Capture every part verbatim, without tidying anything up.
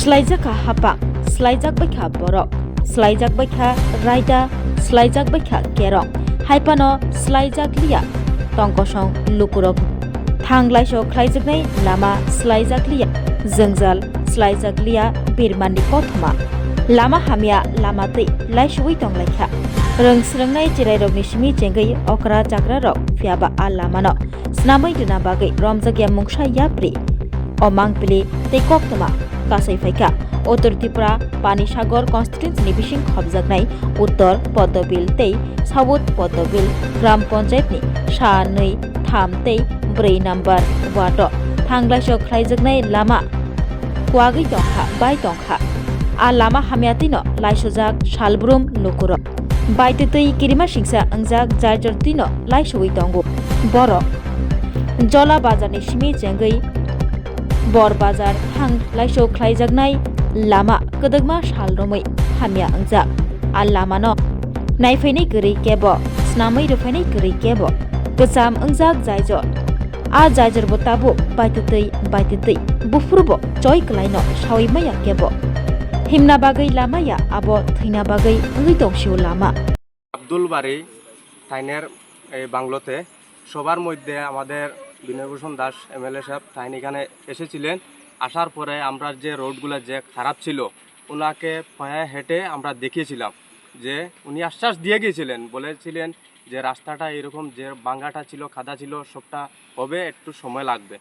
Swlaijak kha hapang, swlaijak bai kha borok, swlaijak bai kha raida, swlaijak bai kha kerong, hai phano swlaijak liya tongkosong lukurok. Thang laiso khlaijaknai lama swlaijak liya, jwngjal swlaijak liya birmanni kothoma. Lama hamya lama twi laisogwi tonglaikha. Rwng swrwngnai cherairokni simi chengwi okra chakrarok phiyaba a lamano swnamwi rwna bagwi romjakya mungsa yapri o mangpili tei koktwma kasai phaikha. Uttor Tripura Panisagar constituency ni bising khopjaknai Uttor Poddobil tei South Poddobil Gram Panchayat ni sa nwi, tham tei bwrwi number ward o thang laiso khlaijaknai lama kuagwi tongkha, bai tongkha. A lama hamya twino laisojak salbrum lukurok. Baitwi twi kirima singsa wngjak jaijor twino laisogwi tongo. Borok Jola bazarni simi chengwi Bor bazar thang laiso khlaijaknai lama kwdwkma sal romwi hamya wngjak. A lamano naiphainai kwrwi kebo, snamwi rwphainai kwrwi kebo. Kwcham wngjak jaijor. A jaijor bo tabuk baitwi twi, baitwi twi. Buphuru bo choi kwlaino sawi maya kebo. Himna bagwi lama ya abo thwina bagwi wngwi tongsio lama. Abdul বারী তাইনের এই বাংলোতে। সবার মধ্যে আমাদের বিনয়ভূষণ দাস এমএলএ সাহেব তাইন এখানে এসেছিলেন। আসার পরে আমরা যে রোডগুলো যে খারাপ ছিল, ওনাকে পায়ে হেঁটে আমরা দেখিয়েছিলাম যে উনি আশ্বাস দিয়ে গিয়েছিলেন, বলেছিলেন যে রাস্তাটা এরকম যে ভাঙাটা ছিল, খাদা ছিল, সবটা হবে, একটু সময় লাগবে।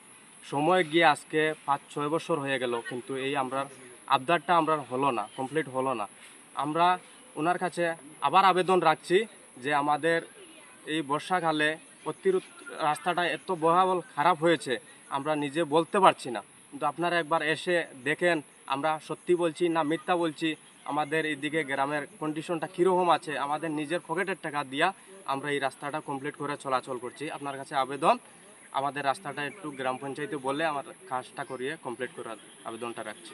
সময় গিয়ে আজকে পাঁচ ছয় বছর হয়ে গেল, কিন্তু এই আমরার আবদারটা আমরার হলো না, কমপ্লিট হলো না। আমরা ওনার কাছে আবার আবেদন রাখছি যে আমাদের এই বর্ষাকালে অতিরিক্ত রাস্তাটা এত বহাবল খারাপ হয়েছে, আমরা নিজে বলতে পারছি না, কিন্তু আপনারা একবার এসে দেখেন। আমরা সত্যি বলছি না মিথ্যা বলছি, আমাদের এদিকে গ্রামের কন্ডিশনটা কীরকম আছে, আমাদের নিজের পকেটের টাকা দিয়া আমরা এই রাস্তাটা কমপ্লিট করে চলাচল করছি। আপনার কাছে আবেদন, আমাদের রাস্তাটা একটু গ্রাম পঞ্চায়েতে বলে আমার কাজটা করিয়ে কমপ্লিট করার আবেদনটা রাখছি।